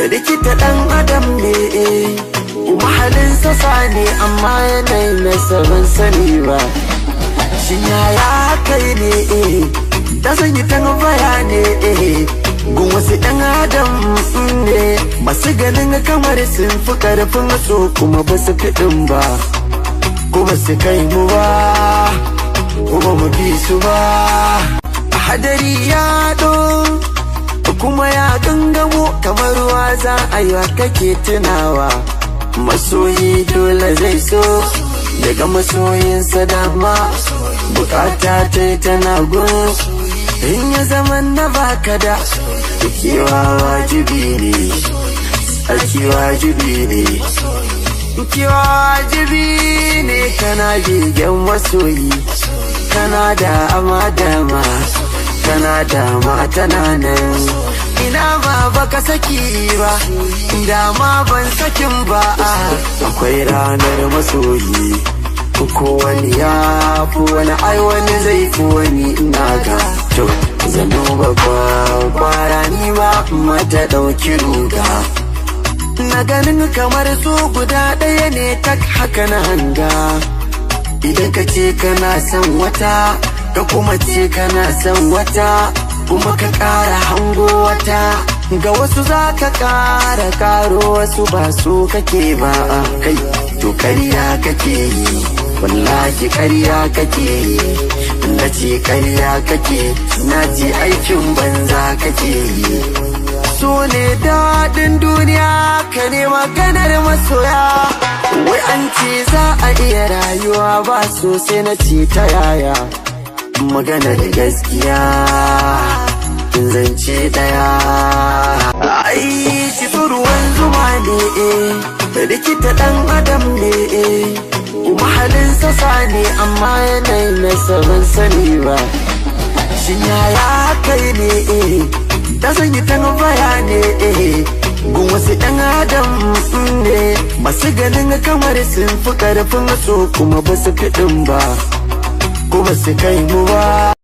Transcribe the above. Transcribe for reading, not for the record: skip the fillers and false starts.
Likita ɗan adam ne, kuma halin sasa ne, amma yanayin nasa ban sani ba. Shin yaya kai ne? Ta sanyi ta bayani, gun wasu ɗan adam ne masu ganin kamar sun fi karfin so, kuma ba su fiɗin ba, kuma su kai mu ba, kuma mu fi su ba. Hadari ya kuma ya gangamo kamar ruwa, za a yi kake tunawa. Masoyi dole zai so daga masoyinsa, dama bukata ta tana gun. In ya zama na baka da kewa, wajibi ne tsarki, wajibi ne kewa, wajibi ne. Kana begen masoyi, kana da ama dama, kana dama tana nan. Ina ma baka saki ba, dama ban sakin ba. Akwai ranar masoyi, ko wani ya fi wani, ai wani zai fi wani. Ina ga to zano babba kwara, ni ma mata ɗauki ruga. Na ganin kamar su guda ɗaya ne tak, haka na hanga. Idan ka ce kana son wata, ka kuma ce kana son wata, kuma ka ƙara hango wata, ga wasu za ka ƙara ƙaro wasu, ba su kake ba kai, to ƙarya kake yi, wallahi ƙarya kake yi. Na ce ƙarya kake, na ce aikin banza kake yi. So ne daɗin duniya, ka ne maganar masoya. Wai an ce za a iya rayuwa ba sosai, na ce ta yaya? Maganar gaskiya, zance daya, ai shi ruwan zuma ne. Likita dan adam ne, kuma halin sasa ne, amma yanayin nasa ban sani ba. Shin yaya kai ne? Ta sanyi ta bayani, gun wasu ɗan adam ne masu ganin kamar sun fi karfin so, kuma ba su fiɗin ba, kuma su kai mu ba.